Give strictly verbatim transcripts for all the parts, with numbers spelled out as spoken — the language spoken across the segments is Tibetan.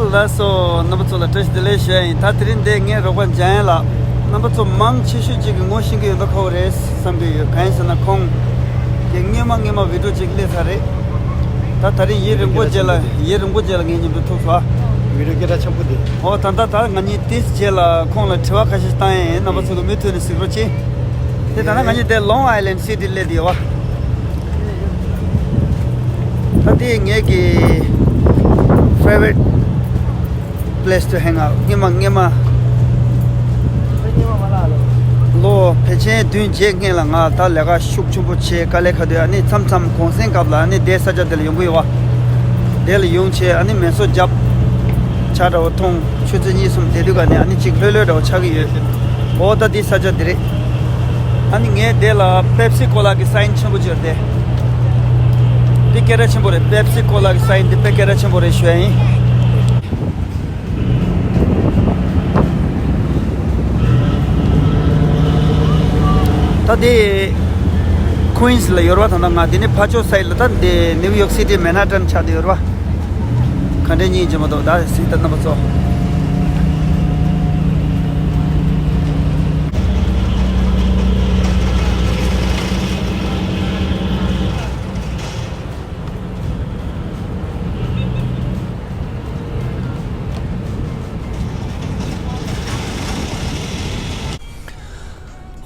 ལགས་སོ། རྣམ་པ་ཚོ་ལ་བཀྲ་ཤིས་བདེ་ལེགས་ཞུ་ཡ་ཡིན། ད་དེ་རིང་འདི་ངའི་རོགས་པ་འཇམ་དབྱངས་ལགས། རྣམ་པ་ཚོ་མང་ཆེ་ཤོས་ཅིག་གིས་ངོ་ཤེས་ཀྱི་ཡོད་མདོག་ཁ་པོ་རེད་བསམ་གྱི་ཡོད། གང་ཡིན་ཟེར་ན་ཁོང་གིས་སྔོན་མ་སྔོན་མ་བི་ཌིའོ་ཅིག་སླེབས་ཚར་རེད། ད་དེ་རིང་ཡུན་རིང་པོ་རྗེས་ལ་ཡུན་རིང་པོ་རྗེས་ལ་ངའི་མཉམ་དུ་ཐུག་སོང་། བི་ཌིའོ་སྐད་གྲགས་ཆེན་པོ་འདི། ཨོ་ད་ལྟ་ད་ང་གཉིས་ཏིས་རྗེས་ལ་ཁོང་ལ་དྲི་བ་ཁ་ཤས་བཏང་ཡ་ཡིན། རྣམ་པ་ཚོ་གིས་མུ་མཐུད་ནས་གཟིགས་རོགས་གྱིས། དེ་ད་ལྟ་ང་གཉིས་དེ་ལོང་ཨའི་ལན་སི་ཊི་སླེབས་བསྡད་ཡོད་པ། ད་དེ་ངེད་ཀྱི་favorite place to hang out. སྔོན་མ་སྔོན་མ་ལོ་ཕལ་ཆེར་བདུན་བརྒྱད་སྔོན་ལ་ང་ད་ལས་ཀ་ཤུགས་ཆེན་པོ་བྱས། དཀའ་ལས་ཁག་དུས་ཨ་ནི་མཚམས་མཚམས་གུང་སེང་སྐབས་ལ་ཨ་ནི་དེ་ས་ཆ་དེ་ལ་ཡོང་གི་ཡོད་པ། དེ་ལ་ཡོང་བྱས་ཨ་ནི་མེ་སོ་བརྒྱབ། ཇ་འདྲ་བོ་འཐུང་། ཆུ་ཚོད་གཉིས་གསུམ་བསྡད་དུས་ག་ནས་ཨ་ནི་གཅིག་ལྷོད་ལྷོད་འདྲ་བོ་ཆགས་ཀྱི་ཡོད། འོ་ད་འདི་ས་ཆ་འདི་རེད། ཨ་ནི་ངས་དེ་ལ་པེབ་སི་ཀོ་ལ་གི་སའིན་ཆེན་པོ་ཅིག་ཡོད་དེ། འདི་སྐད་གྲགས་ཆེན་པོ་རེད། པེབ་སི་ཀོ་ལ་གི་སའིན་འདི་དཔེ་སྐད་གྲགས་ཆེན་པོ་རེད་ཞུ་ཡ་ཡིན། ད་དེ་ཀུན་སི་ལ་ཡོད་རེད་པ། ད་ལྟ་ང་འདི་ནས་ཕར་ཕྱོགས་སའིཌ་ལ་ད་འདི་ནིའུ་ཡོག་སི་ཊི་མན་ཧ་ཊན་ཆགས་བསྡད་ཡོད་རེད་པ། ག་འདྲས་སྙིང་རྗེ་མ་གཏོགས། ད་སྲིད་ད་རྣམ་པ་ཚོ།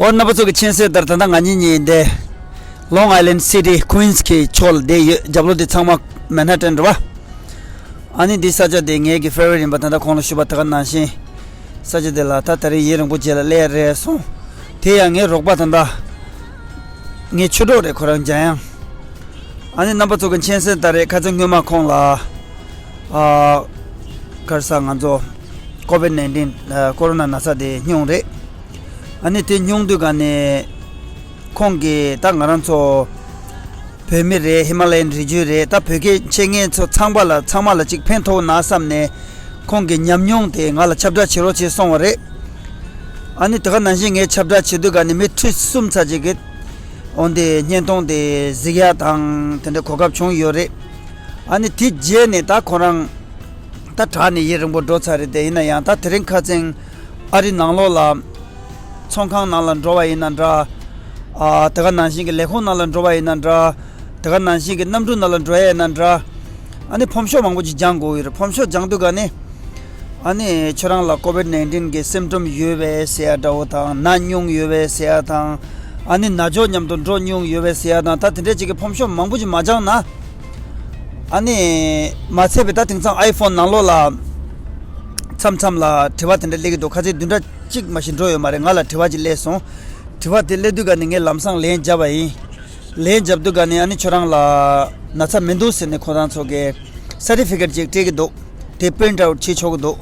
ཨོ་རྣམ་པ་ཚོ་གིས་མཁྱེན་གསལ་ལྟར་ད་ལྟ་ང་གཉིས་གཉིས་འདི་ལོང་ཨའི་ལན་སི་ཊི་ཀུན་སི་གི་ཕྱོགས་ལ་བསྡད་ཡོད། རྒྱབ་ལོགས་འདི་ཚང་མ་མན་ཧ་ཊན་རེད་པ། ཨ་ནི་འདི་ས་ཆ་དེ་ངེད་ཀྱི་ཕེ་ཝ་རིཊ་ཡིན་པ་ད་ལྟ་གོང་ལ་ཞུས་པ་དེ་ག་ནང་བཞིན། ས་ཆ་དེ་ལ་ད་དེ་རིང་ཡུན་རིང་པོ་རྗེས་ལ་སླེབས་རེད་སོང་། དེ་ཡང་ངའི་རོགས་པ་ད་ལྟ་ངའི་ཆོས་གྲོགས་རེད། ཁོ་རང་འཇམ་དབྱངས། ཨ་ནི་རྣམ་པ་ཚོ་གིས་མཁྱེན་གསལ་ལྟར་རེད། ཁ་སང་སྔོན་མ་ཁོང་ལ་ཨ་ག་རེ་ཟེར། ང་ཚོ་ཀོ་བིཌ་ནའིན་ཊིན་ཨ་ཀོ་རོ་ན་ན་ཚ་དེ་སྙུང་རེད། ཨ་ནི་དེ་སྙུང་དུས་ག་ནས་ཁོང་གིས་ད་ང་རང་ཚོ་བོད་མི་རེད། ཧི་མ་ལ་ཡན་རི་རྒྱུད་རེད། ད་བོད་སྐད་མཁྱེན་མཁན་ཚོ་ཚང་པ་ལ་ཚང་མ་ལ་ཅིག་ཕན་ཐོགས་ན་བསམ་ནས་ཁོང་གི་ཉམས་མྱོང་དེ་ང་ལ་ཁྱབ་བསྒྲགས་བྱེད་རོགས་བྱེད་གསུངས་པ་རེད། ཨ་ནི་དེ་ག་ནང་བཞིན་ངས་ཁྱབ་བསྒྲགས་བྱེད་དུས་ག་ནས་མི་ཁྲི་གསུམ་ཙམ་ཅིག་གིས་འོ་འདི་བརྙན་ཐུང་དེ་གཟིགས་ཡ་དང་དེ་འདྲའི་གོ་སྐབས་བྱུང་ཡོད་རེད། ཨ་ནི་དེ་རྗེས་ནས་ད་ཁོ་རང་ད་དྲག་ནས་ཡུན་རིང་པོ་འགྲོ་ཚར་རེད་དེ། ཡིན་ན་ཡང་ད་དེ་རིང་ཁ་སང་ཨ་རི་ནང་ལོགས་ལ་ཚོང་ཁང་ནང་ལ་འགྲོ་བ་ཡིན་ན་འདྲ། ཨ་དེ་ག་ནང་བཞིན་གྱི་ལས་ཁུངས་ནང་ལ་འགྲོ་བ་ཡིན་ན་འདྲ། དེ་ག་ནང་བཞིན་གྱི་གནམ་གྲུ་ནང་ལ་འགྲོ་ཡ་ཡིན་ན་འདྲ། ཨ་ནི་ཕོམ་ཤོག་མང་པོ་ཅིག་སྦྱང་དགོས་ཡོད་རེད། ཕོམ་ཤོག་སྦྱང་དུས་ག་ནས་ཨ་ནི་ཁྱོད་རང་ལ་ཀོ་བིཌ་ནའིན་ཊིན་གྱི་སིམ་ཊོམ་ཡོད་པས་ཟེར་ཡ་འདྲ་བོ་དང་། ན་མྱོང་ཡོད་པས་ཟེར་ཡ་དང་། ཨ་ནི་ན་ཆུང་མཉམ་དུ་འགྲོ་མྱོང་ཡོད་པས་ཟེར་ཡ་དང་། ད་དེ་འདྲས་ཅིག་གི་ཕོམ་ཤོག་མང་པོ་ཅིག་མ་སྦྱངས་ན། ཨ་ནི་མ་ཚད་པའི་ད་དེང་སང་ཨའི་ཕོན་ནང་ལོགས་ལ་མཚམས་མཚམས་ལ་དྲི་བ་དེ་འདྲ་སླེབས་ཀྱི་འདུག་ཁ་ཚིག་བདུན་ཕྲག་གཅིག་མ་ཞིག་འགྲོ་ཡོད་མ་རེད། ང་ལ་དྲི་བ་ཅིག་སླེབས་སོང་། དྲི་བ་དེ་སླེབས་དུས་ག་ནས་ངས་ལམ་སང་ལན་བརྒྱབ་པ་ཡིན། ལན་བརྒྱབ་དུས་ག་ནས་ཨ་ནི་ཁྱོད་རང་ལ་ན་ཚ་མི་འདུག་ཟེར་ནས་ཁོ་རང་ཚོ་གིས་སར་ཊི་ཕི་ཀེཊ་ཅིག་སྤྲད་ཀྱི་འདུག་དེ་པི་རིནཊ་ཨའུཊ་བྱེད་ཆོག་གི་འདུག་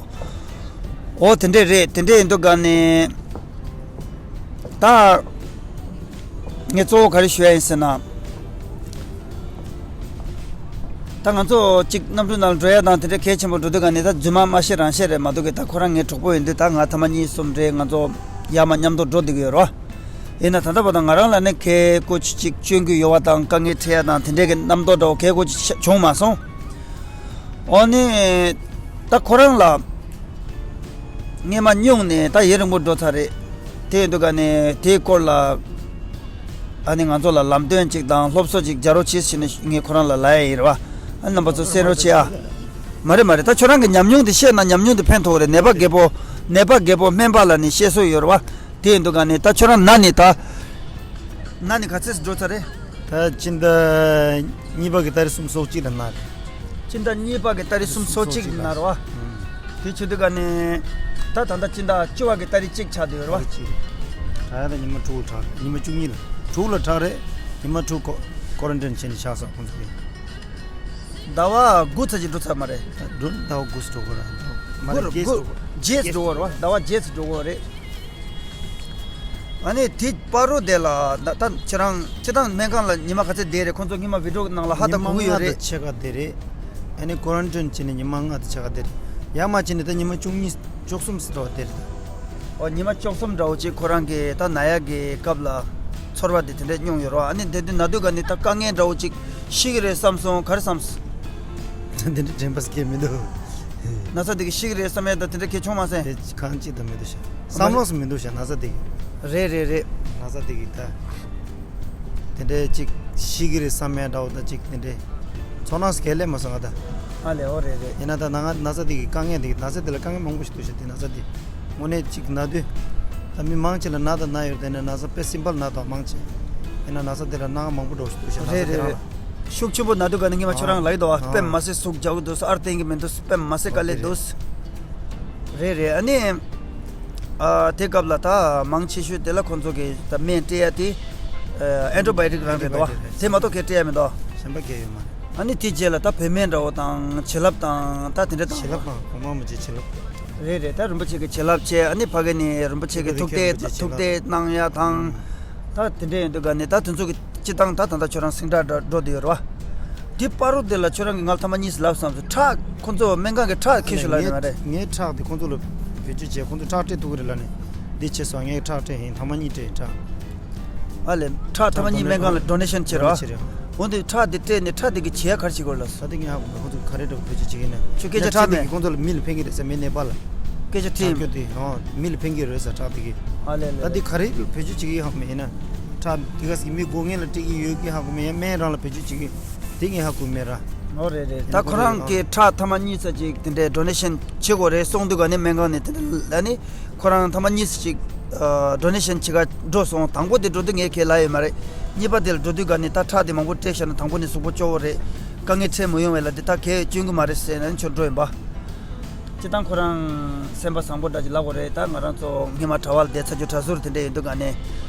ཨོ་དེ་འདྲས་རེད། དེ་འདྲས་ཡིན་དུས་ག་ནས་ད་ངས་གཙོ་བོ་ག་རེ་ཞུ་ཡ་ཡིན་ཟེར་ན། ད་ང་ཚོ་གཅིག་གནམ་གྲུ་ནང་འགྲོ་ཡ་དང་དེ་འདྲ་གལ་ཆེན་པོ་འགྲོ་དུས་ག་ནས་ད་རྫུན་མ་མ་བཤད་རང་བཤད་རེད་མ་གཏོགས་གི། ད་ཁོ་རང་ངའི་གྲོགས་པོ་ཡིན་དུས་ད་ང་ཐ་མ་གཉིས་གསུམ་རེ་ང་ཚོ་ཡར་མར་མཉམ་དུ་འགྲོ་བསྡད་ཀྱི་ཡོད་རེད་བ། ཡིན་ན་ད་ལྟ་བར་དུ་ང་རང་ལ་ནི་ཁེ་ཀོ་ཅི་ཅིག་སྐྱོན་གྱི་ཡོད་པ་དང་དཀའ་ངལ་འཕྲད་ཡ་དང་དེ་འདྲས་ཀྱི་རྣམ་རྟོག་འདྲ་བོ་ཁེ་ཀོ་ཅི་བྱུང་མ་སོང་། འོ་ནི་ད་ཁོ་རང་ལ། སྔས་མ་སྙུང་ནས་ད་ཡུན་རིང་པོ་འགྲོ་ཚར་རེད། དེ་ཡིན་དུས་ག་ནས་དེའི་སྐོར་ལ་ཨ་ནི་ང་ཚོ་ལ་ལམ་སྟོན་ཅིག་དང་སློབ་གསོ་ཅིག་རྒྱག་རོགས་བྱེད་ཟེར་ནས་ངས་ཁོ་རང་ལ་ལབ་ཡ་ཡིན་རེད་བ། ཨ་ནི་རྣམ་པ་ཚོ་གསན་རོགས་བྱེད་ཨ། མ་རེད་མ་རེད། ད་ཁྱོད་རང་གི་ཉམས་མྱོང་དེ་བཤད་ན་ཉམས་མྱོང་དེ་ཕན་ཐོགས་རེད། ནད་པ་རྒད་པོ་ནད་པ་རྒད་པོ་སྨན་པ་ལ་ནི་བཤད་སྲོལ་ཡོད་རེད་བ། དེ་ཡིན་དུས་ག་ནས་ད་ཁྱོད་རང་ན་ནས་ད། ན་ནས་ག་ཚོད་འགྲོ་ཚར་རེད། ད་སྤྱི་ཟླ་གཉིས་པ་གི་ཏ་རིག་སུམ་ཅུ་སོ་གཅིག་ལ་ན་རེད། སྤྱི་ཟླ་གཉིས་པ་གི་ཏ་རིག་སུམ་ཅུ་སོ་གཅིག་ལ་ན་རེད་བ། ཨང་། དེ་བྱེད་དུས་ག་ནས་ད་ད་ལྟ་སྤྱི་ཟླ་བཅུ་པ་གི་ཏ་རིག་གཅིག་ཆགས་བསྡད་ཡོད་རེད་བ། ཏ་རིག་གཅིག་རེད། ད་ཡ་ད་ཉི་མ་དྲུག་ལ་གྲགས་རེད། ཉི་མ་བཅུ་གཉིས་ལ་དྲུག་ལ་གྲགས་རེད། ཉི་མ་དྲུག་ཀོ་ཀོ་རན་ཊིན་བྱས་ནས་བཞག་ས་ཁོང་ཚོ་གིས། ཟླ་བ་དགུ་ཙམ་ཅིག་འགྲོ་ཚར་མ་རེད། ད་འགྲོ་ཟླ་བ་དགུ་ཙམ་འགྲོ་གི་རེད། མ་རེད། དགུ་རྒྱས་ཙམ་འགྲོ་གི་རེད། དགུ་རྒྱས་ཙམ་འགྲོ་གི་རེད་བ། ཟླ་བ་བརྒྱད་ཙམ་འགྲོ་གི་རེད། ཨ་ནི་དེ་བར་དུ་དེ་ལ་ད་ད་ཁྱེད་རང་སྤྱིར་བཏང་སྨན་ཁང་ལ་ཉི་མ་ག་ཚོད་བསྡད་རེད། ཁོང་ཚོ་སྔོན་མ་བི་ཌི་ཡོ་ནང་ལ་ཧ་ད་གོ་གི་ཡོད་རེད། ཉི་མ་ལྔ་དང་ཕྱེད་ཀ་བསྡད་རེད། ཨ་ནི་ཀོ་རན་ཊིན་བྱས་ནས་ཉི་མ་ལྔ་དང་ཕྱེད་ཀ་བསྡད་རེད། ཡར་མར་བྱས་ནས་ད་ཉི་མ་བཅུ་གཉིས་བཅུ་གསུམ་ཙམ་འདྲ་བོ་བསྡད་རེད་ད། ཨོ་ཉི་མ་བཅུ་གསུམ་འདྲ་བོ་ཅིག་ཁོ་རང་གི་ད་ན་ཡག་གི་སྐབས་ལ་ཚོར་བ་དེ་དེ་འདྲས་མྱོང་ཡོད་རེད་བ། ཨ་ནི་དེ་དུས་ན་དུས་ག་ནས་ད་དཀའ་ངལ་འདྲ་བོ་ཅིག་ཤི་གི་རེད་བསམ་སོང་། ག་རེ་བསམ་སོང་། དེ་འདྲས་དྲན་པ་སྐྱེ་མི་འདུག་ན་ཚ་དེ་གི་ཤི་གི་རེད་བསམ་ཡས་ད་དེ་འདྲ་གལ་བྱུང་མ་སོང་། དེ་གང་ཅི་ད་མི་འདུག་ཤག་བསམ་བློ་སུ་མི་འདུག་ཤག་ན་ཚ་དེ་གི། རེད་རེད་རེད། ན་ཚ་དེ་གི་ད། དེ་འདྲའི་ཅིག་ཤི་གི་རེད་བསམ་ཡས་འདྲ་བོ་ད་ཅིག་དེ་འདྲའི། ཚོར་སྣང་སུ་གས་སླེབས་མ་སོང་ང་ད། ཨ་ལེ་ཨོ་རེད་རེད། ཡིན་ན་ད་ན་ང་ན་ཚ་དེ་གི་དཀའ་ངལ་དེ་གི་ན་ཚ་དེ་ལ་དཀའ་ངལ་མང་པོ་ཞིག་འདུག་ཤག་དེ་ན་ཚ་དེ། དངོས་གནས་ཅིག་ན་དུས། ད་མི་མང་ཆེ་ལ་ན་དང་ན་ཡོད་དེ་ནས་ན་ཚ་དཔེ་སིམ་པལ་ན་དང་མང་ཆེ། ཡིན་ན་ན་ཚ་དེ་ལ་སྣང་བ་མང་པོ་འགྲོ་ཞིག་འདུག་ཤག་ན་ཚ་རེད་དེ་རེད་རང་རེད། ལ། ཤུགས་ཆེན་པོ་ན་དུས་ག་ནས་ངས་མ་ཁྱོད་རང་ལ་ཡི་དོ་བ་ཨ། དཔེ་མ་སྲིད་ཟུག་རྒྱག་གི་འདུག་ཨར་བསྟན་གི་མི་འདུག་དཔེ་མ་སྲིད་དཀའ་ལས་འདུག་རེད་རེད་ཨ་ནི། ཨ་དེ་སྐབས་ལ་ད་མང་ཆེ་ཤོས་དེ་ལ་ཁོང་ཚོ་གི་ད་སྨན་སྤྲད་ཡ་དེ། ཨེན་ཊི་བྷའི་ཊིག་རང་རེད་དོ་བ། དེ་མ་གཏོགས་གས་སྤྲད་ཡ་མི་འདུག་གཞན་པ་གས་ཡོད་མ་རེད། ཨ་ནི་དེ་རྗེས་ལ་ད་བུད་མེད་འདྲ་བོ་དང་བྱིན་རླབས་དང་ད་དེ་འདྲ་དང་། བྱིན་རླབས་དང་གོང་མ་མ་བྱེད་བྱིན་རླབས། རེད་རེད་ད་རིན་པོ་ཆེ་གི་བྱིན་རླབས་ཆེ་ཨ་ནི་ཕ་གི་ནི་རིན་པོ་ཆེ་གི་ཐུགས་གཏད་ཐུགས་གཏད་གནང་ཡ་དང་། ད་དེ་འདྲ་ཡིན་དུས་ག་ནི་ད་དེ་ཚོ་གི་སྤྱི་བཏང་ད་ད་ལྟ་ཁྱོད་རང་སིང་དྲག་འགྲོ་འགྲོ་དུ་ཡོད་རེད་བ། དེ་བར་དུ་དེ་ལ་ཁྱོད་རང་གི་ངལ་ཐ་མ་གཉིས་སུ་ལབ་བསམ་སོང་ཁྲག་ཁོ་ཚོ་སྨན་ཁང་གི་ཁྲག་ཁྱེར་ཤོག་ལབ་ཡོད་མ་རེད། ངའི་ཁྲག་དེ་ཁོ་ཚོ་ལ་བེད་སྤྱོད་བྱས་ཁོ་ཚོ་ཁྲག་སྤྲད་ཐུབ་ཀྱི་རེད་ལབ་ནས། འདི་བྱས་སོང་ངས་ཁྲག་སྤྲད་ཡིན་ཐ་མ་གཉིས་སྤྲད་ཡིན་ཁྲག་ཨ་ལས་ཁྲག་ཐ་མ་གཉིས་སྨན་ཁང་ལ་ཌོ་ནེ་ཤན་བྱེད་རོགས། འོན་ཏེ་ཁྲག་དེ་སྤྲད་ནས་ཁྲག་དེ་གི་བྱེད་ཡ་ག་རེ་བྱེད་དགོས་ལ། ད་དེ་ངས་ཧ་གོ་མེད་ཁོ་ཚོ་ག་རེ་འདྲ་བོ་བེད་སྤྱོད་བྱེད་ཀྱི་ན། ཁྱོད་སྐད་ཆ་ཁྲག་དེ་དྲིས་གི་མེད། ཁོ་ཚོ་ལ་མི་ལ་ཕན་གི་རེད་ཟེར་མི་ནེ་པ་ལ། སྐད་ཆ་དྲིས། ཁྲག་སྐྱོ་དེ་ཨོ་མི་ལ་ཕན་གི་རེད་ཟེར་ཁྲག་དེ་གི། ཨ་ལས་ལས་ད་ལས། དེ་ག་རེ་ལ་བེད་སྤྱོད་བྱེད་ཀྱི་ཧ་གོ་མེད་ཡིན་ན། ཁྲག་དེ་ག་ཟིག་མི་སྒོ་ངན་ལ་སྤྲད་ཀྱི་ཡོད་ཀྱི་ཧ་གོ་མེད་ཡ་སྨན་རང་ལ་བེད་སྤྱོད་བྱེད་ཀྱི། དེ་ངས་ཧ་གོ་མེད་ར། ཨོ་རེད་རེད་ད་ཁོ་རང་གི་ཁྲག་ཐ་མ་གཉིས་ཙམ་ཅིག་དེ་འདྲའི་ཌོ་ནེ་ཤན་བྱེད་དགོས་རེད་གསུངས་དུས་ག་ནས་སྨན་ཁང་ནས་དེ་འདྲ་ལ་ནི། ཁོ་རང་ཐ་མ་གཉིས་ཅིག་ཨ་ཌོ་ནེ་ཤན་བྱེད་ག་འགྲོ་སོང་། དང་པོ་དེ་འགྲོ་དུས་ངས་ཁས་ལེན་ཡོད་མ་རེད། གཉིས་པ་དེ་ལ་འགྲོ་དུས་ག་ནས་ད་ཁྲག་དེ་མང་པོ་སྤྲད་བཞག་ན་དང་པོ་ནས་གཟུགས་པོ་སྐྱོ་བོ་རེད། དཀའ་ངལ་འཕྲད་མི་ཡོང་བས་ལ་དེ་ད་གས་སྐྱོན་གི་མ་རེད་ཟེར་ནས་ཆོ་འགྲོ་ཡིན་པ། སྤྱི་བཏང་ཁོ་རང་སེམས་པ་བཟང་པོ་འདྲ་ཅིག་ལབ་དགོས་རེད། ད་ང་རང་ཚོ་སྔས་མ་གྲྭ་བ་ལ་བསྡད་ཚར་རྒྱུ་གྲྭ་ཟུར་དེ་འདྲ་ཡིན་དུས་ག་ནས་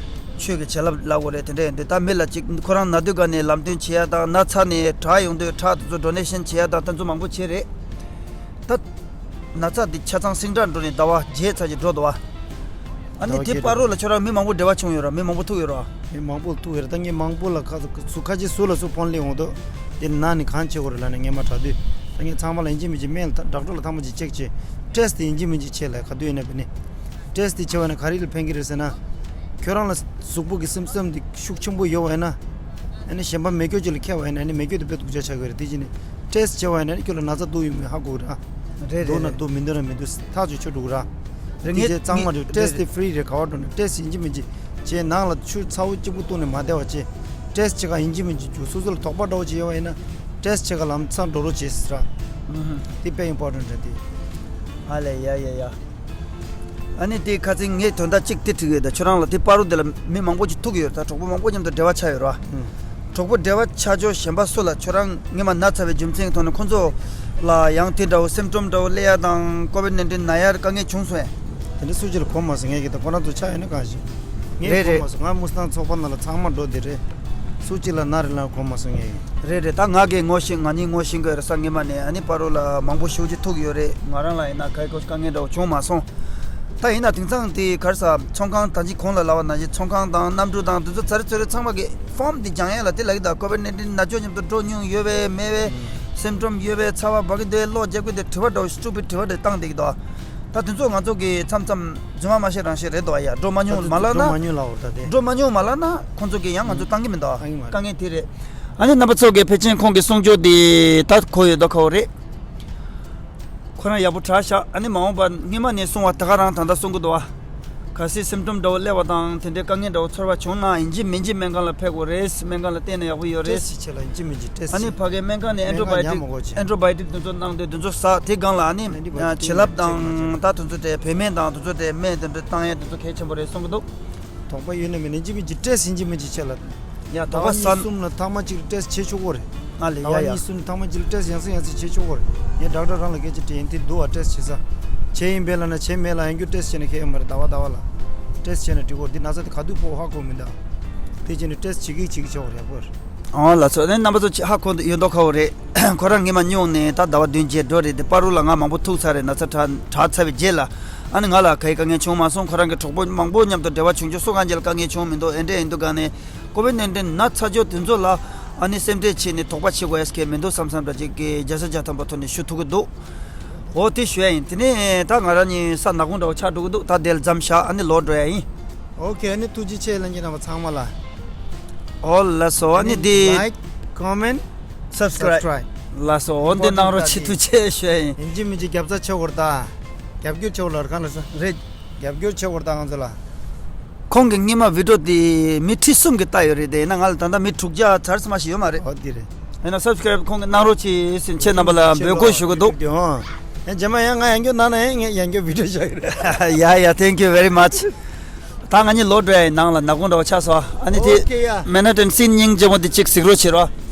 ཆོས་ཀྱི་བྱིན་རླབས་ལབ་དགོས་རེད། དེ་འདྲ་ཡིན་དུས་ད་མི་ལ་ཅིག་ཁོ་རང་ན་དུས་ག་ནས་ལམ་སྟོན་བྱེད་ཡ་དང་ན་ཚ་ནས་དྲག་ཡོང་དུས་ཁྲག་དེ་ཚོ་ཌོ་ནེ་ཤན་བྱེད་ཡ་དང་དེ་ཚོ་མང་པོ་བྱེད་རེད། ད། ན་ཚ་འདི་ཆ་ཚང་སིང་དྲག་འགྲོ་ནས་ཟླ་བ་བརྒྱད་ཚར་གྱི་འགྲོ་འདུག་བ། ཨ་ནི་ཟླ་བ་དེ་བརྒྱད་བར་རོ་ལ་ཁྱོད་རང་མི་མང་པོ་འབྲེལ་བ་བྱུང་ཡོད་ར། མི་མང་པོ་ཐུག་ཡོད་ར། མི་མང་པོ་ཐུག་ཡོད་ར། ད་ངས་མང་པོ་ལ་ཁ་སུ་ཁ་ཅིག་སུ་ལ་སུ་ཕོན་སླེབས་འོང་དུས། དེ་ན་ནི་གང་བྱེད་དགོས་རེད་ལབ་ནས་ངས་མ་དྲག་དུས། ད་ངས་ཚང་མ་ལ་ཡིན་གཅིག་མིན་གཅིག་སྨན་ལ་ད་ཌོག་ཊར་ལ་ཐང་མ་ཅིག་ཅེག་བྱེད། ཊེ་སི་ཡིན་གཅིག་མིན་གཅིག་བྱེད་ལ་ག་དུས་ཡིན་ན་བི་ནི། ཊེ་སི་བྱེད་པ་ན་ག་རེ་ལ་ཕན་གྱི་རེད་ཟེར་ན། ཁྱོད་རང་ལ་གཟུགས་པོ་གི་སིམ་ཊོམ་འདི་ཤུགས་ཆེན་པོ་ཡོད་པ་ཡིན་ན། ཨ་ནི་གཞན་པ་མེ་སྒྱོགས་ཅིག་ལ་ཁྱེར་བ་ཡིན་ན་ཨ་ནི་མེ་སྒྱོགས་དེ་དཔེ་སྡུག་ཅག་ཆགས་ཀྱི་རེད། དེ་ཅི་ནི་ཊེ་སི་བྱེད་པ་ཡིན་ན་ཨ་ནི་ཁྱོད་ལ་ན་ཚ་འདུག་ཡོད་མེད་ཧ་གོ་གི་ར། རེད་འདུག་རེད་ན་རེད། འདུག་མི་འདུག་ན་མི་འདུག་ཐག་ཆོད་ཆོད་འགྲོ་གི་ར། རེད། དེ་ངས་རྗེས་གཙང་མ་རེད། ཊེ་སི་དེ་ཕི་རི་རེད། ག་བ་འགྲོ་ན་ཊེ་སི་ཡིན་གཅིག་མིན་གཅིག་བྱས་ནང་ལ་ཆུ་ཚ་བོ་གཅིག་པུ་བཏུང་ནས་མ་བསྡད་པ་བྱས། ཊེ་སི་བྱེད་ག་ཡིན་གཅིག་མིན་གཅིག་རྒྱུགས། སོ་སོ་ལ་དོགས་པ་འདྲ་བོ་ཅིག་ཡོད་པ་ཡིན་ན། ཊེ་སི་བྱེད་ག་ལམ་སང་འགྲོ་རོགས་བྱས་ཟེར་ར། ཨུ་ཧུ། དེ་དཔེ་ཨིམ་པོར་ཊེན་ཊི་རེད་དེ། ཨ་ལས་ཡ་ཡ་ཡ། ཨ་ནི་དེ་ཁ་སང་ངས་དོན་དག་གཅིག་དེ་དྲིས་ཡོད། ད་ཁྱོད་རང་ལ་དེ་བར་རོ་དེ་ལ་མི་མང་པོ་ཅིག་ཐུག་ཡོད། ད་གྲོགས་པོ་མང་པོ་མཉམ་དུ་འབྲེལ་བ་ཆགས་ཡོད་ར། ཨུ། གྲོགས་པོ་འབྲེལ་བ་ཆགས་ཕྱོགས་གཞན་པ་སུ་ལ་ཁྱོད་རང་སྔོན་མ་ན་ཚ་བའི་རྒྱུ་མཚན་གྱི་ཐོག་ནས་ཁོ་ཚོ་ལ་ཡང་དེ་འདྲ་བོ་སིམ་ཊོམ་འདྲ་བོ་སླེབས་ཡ་དང་ཀོ་བིཌ་ནའིན་ཊིན་ན་ཡ་དཀའ་ངལ་བྱུང་སོང་ངས། དེ་འདྲ་སུ་གཅིག་ལ་གོ་མ་སོང་ངས་ཀྱི། ད་ཁོ་རང་ཚོ་ཆགས་ཡོད་ན་གང་ཞིག་ངས་རེད་གོ་རེད། མ་སོང་། ང་མུ་སྟང་ཚོགས་པ་ནང་ལ་ཚང་མ་འགྲོ་དེ་རེད། སུ་གཅིག་ལ་ན་རེད་ལ་གོ་མ་སོང་ངས་ཀྱི། རེད་རེད། ད་ང་གིས་ངོ་ཤེས། ང་གཉིས་ངོ་ཤེས་ཀྱི་རེད། ས་སྔོན་མ་ནས་ཨ་ནི་བར་རོ་ལ་མང་པོ་ཞེ་པོ་ཅིག་ཐུག་ཡོད་རེད། ང་རང་ལ་ཡིན་ན་ག་གོ་དཀའ་ངལ་འདྲ་བོ་བྱུང་མ་སོང་། ད་ཡིན་ན་དེང་སང་དེ་ག་རེ་ཟ་ཚོང་ཁང་ད་ཅི་གོང་ལ་ལབ་པ་ནང་བཞིན་ཚོང་ཁང་དང་གནམ་གྲུ་དང་དེ་ཚོ་ཚ་རེ་ཚོ་རེ་ཚང་མ་གི་ཕོམ་དེ་སྦྱང་ཡས་ལ་དེ་ལ་གི་ད་ཀོ་བིཌ་ནའིན་ཊིན་ན་ཆོག་མཉམ་དུ་འགྲོ་མྱོང་ཡོད་པས་མེད་པས། སིམ་ཊོམ་ཡོད་པས་ཚ་བ་བ་གི་འདུག་གློ་རྒྱག་གི་འདུག་དྲི་བ་འདྲ་བོ་སི་ཊུ་པིཌ་དྲི་བ་འདྲ་བཏང་བསྡད་ཀྱི་འདུག་ད་དེ་ཚོ་ང་ཚོ་གི་མཚམས་མཚམས་རྫུན་མ་མ་བཤད་རང་བཤད་རེད་འདུག་ཡ། འགྲོ་མ་མྱོང་མ་ལབ་ན། འགྲོ་མ་མྱོང་ལབ་འོ་ད་དེ། འགྲོ་མ་མྱོང་མ་ལབ་ན་ཁོང་ཚོ་གི་ཡང་ང་ཚོ་བཏང་གི་མི་འདུག་བཏང་གི་མ་རེད། དཀའ་ངལ་དེ་རེད། ཨ་ནི་རྣམ་པ་ཚོ་གི་ཕལ་ཆེར་ཁོང་གི་གསུང་ཆོས་དེ་ད་གོ་ཡོད་དོ་ཁ་བོ་རེད། ཁོ་རང་ཡག་པོ་དྲག་ཤག་ཨ་ནི་མ་འོངས་པ་སྔོན་མ་ནས་གསུང་བ་ད་ག་རང་ད་ལྟ་གསུང་གི་འདུག་བ། གལ་སྲིད་སིམ་ཊོམ་འདྲ་བོ་སླེབས་པ་དང་དེ་འདྲའི་དཀའ་ངལ་འདྲ་བོ་ཚོར་བ་བྱུང་ན་ཡིན་གཅིག་མིན་གཅིག་སྨན་ཁང་ལ་ཕེབས་དགོས་རེད། སྨན་ཁང་ལ་བལྟས་ན་ཡག་པོ་ཡོད་རེད། ཊེ་སི་བྱེད་ལ་ཡིན་གཅིག་མིན་གཅིག་ཊེ་སི་ཨ་ནི་ཕ་གིའི་སྨན་ཁང་ནས་ཨེན་ཊི་བྷའི་ཊིག་ཨེན་ཊི་བྷའི་ཊིག་དེ་ཚོ་གནང་དུས་དེ་ཚོ་ཟ། དེ་སྒང་ལ་ཨ་ནི་བྱིན་རླབས་དང་ད་དེ་ཚོ་དེ་བོད་སྨན་དང་དེ་ཚོ་དེ་སྨན་དེ་འདྲ་བཏང་ཡས་དེ་ཚོ་གལ་ཆེན་པོ་རེད་གསུང་གི་འདུག་དོགས་པ་ཡོད་ན་མེད་ན་ཡིན་གཅིག་མིན་གཅིག་ཊེ་སི་ཡིན་གཅིག་མིན་གཅིག་བྱེད་ལ། ཡ་དོགས་པ་ཟ། ཟླ་བ་གཉིས་གསུམ་ལ་ཐེངས་མ་གཅིག་ཊེ་སི་བྱེད་ཆོག་གི་རེད། ཨ་ལེ། ཟླ་བ་ཡ་ཡ། གཉིས་གསུམ་ཐེངས་མ་གཅིག་ལ་ཊེ་སི་ཡང་སེ་ཡང་སེ་བྱེད་ཆོག་གི་རེད། ངས་ཌོག་ཊར་རང་ལ་སྐད་ཆ་དྲིས་ཡིན། དེ་འདུག་བ་ཊེ་སི་བྱེད་ས། བྱས་ཡིན་པས་ལབ་ན་བྱས་མེད་ལབ་ཡང་རྒྱུ་ཊེ་སི་བྱས་ན་ཁྱད་ཡོད་མ་རེད། ཟླ་བ་ཟླ་བ་ལ་ཊེ་སི་བྱས་ན་འགྲིག་གི་རེད། དེ་ན་ཚ་དེ་ག་དུས་ཕོག་ཧ་གོ་མི་འདུག་དེ་བྱས་ནས་ཊེ་སི་བྱེད་ཀྱི་བྱེད་ཀྱི་ཆོག་གི་རེད་ཡག་པོ་རེད། ཨོ་ལགས་སོ། ཨ་ནི་རྣམ་པ་ཚོ་ཧ་གོ་ཡོད་མདོག་ཁ་བོ་རེད། ཁོ་རང་སྔོན་མ་མྱོང་ནས་ད་ཟླ་བ་བདུན་བརྒྱད་འགྲོ་རེད། དེ་བར་རུ་ལ་ང་མང་པོ་ཐུག་ཚར་རེད། ན་ཚ་དྲག་དྲག་ཚར་བའི་རྗེས་ལ། ཨ་ནི་ང་ལ་གའི་དཀའ་ངལ་བྱུང་མ་སོང་། ཁོ་རང་གི་གྲོགས་པོ་མང་པོ་མཉམ་དུ་འབྲེལ་བ་བྱུང་རྒྱུ་སུ་གང་ཅིག་ལ་དཀའ་ངལ་བྱུང་མི་འདུག་ཨེ་འདྲས་ཡིན་དུས་ག་ནས་ཀོ་བིཌ་ནའིན་ཊིན་ན་ཚ་ཆོག་དེ་ཚོ་ལ་ཨ་ནི་སེམས་ཁྲལ་བྱས་ནས་དོགས་པ་བྱེད་དགོས་ཡས་གལ་མི་འདུག་བསམ་བསམ་འདྲ་ཅིག་གི་བརྒྱ་ཆ་བརྒྱ་ཐམ་པ་ཐོག་ནས་ཞུ་ཐུབ་ཀྱི་འདུག་འོ་དེ་ཞུ་ཡ་ཡིན། དེ་ནས་ད་ང་རང་གཉིས་ས་ནག་ཁུང་འདྲ་བོ་ཆགས་འགྲོ་གི་འདུག་ད་དེ་ལ་མཚམས་བཞག་ཨ་ནི་ལོག་འགྲོ་ཡ་ཡིན། ཨོ་ཁེ། ཨ་ནི་ཐུགས་རྗེ་ཆེ་ལྷན་རྒྱས་རྣམ་པ་ཚང་མ་ལ། ཨོ་ལགས་སོ། ཨ་ནི་དེ། Like, comment, subscribe. Subscribe. ལགས་སོ། འོ་འདི་གནང་རོགས་བྱེད། ཐུགས་རྗེ་ཆེ་ཞུ་ཡ་ཡིན། ཡིན་གཅིག་མིན་གཅིག་རྒྱབ་རྩ་ཆེ་བོར་ད། རྒྱབ་སྐྱོར་ཆེ་བོ་ལར་གང་ལ་ས་རེད། རྒྱབ་སྐྱོར་ཆེ་བོར་ད་ང་ཚོ་ལ། ཁོང་གི་སྔོན་མ་བི་ཌིའོ་དེ་མི་ཁྲི་གསུམ་གྱིས་བལྟས་ཡོད་རེད་དེ། ཡིན་ན་ང་ལ་ད་ལྟ་མི་དྲུག་བརྒྱ་ཙམ་ཞིག་ཡོད་མ་རེད། འོ་དེ་རེད། ཡིན་ན་སབ་སི་ཀ་རེབ་ཁོང་གིས་གནང་རོགས་བྱེད་ཟེར་ཁྱེད་རྣམ་པ་ལ་འབོད་སྐུལ་ཞུ་གི་འདུག་ཨེ་རྗེས་མ་ཡང་ང་ཡང་བསྐྱར་གནང་ན་ཡང་ངས་ཡང་བསྐྱར་བི་ཌིའོ་བཞག་གི་རེད། ཡ་ཡ། Thank you very much. ད་ང་གཉིས་ལོག་འགྲོ་ཡ་ཡིན། ནང་ལ་ནག་ཁུང་འདྲ་བོ་ཆགས་སོང་། ཨ་ནི་དེ། Okay, yeah. མན་ཧ་ཊན་སིན་སྙིང་རྗེ་མོ་དེ་གཅིག་གཟིགས་རོགས་བྱེད་རོགས།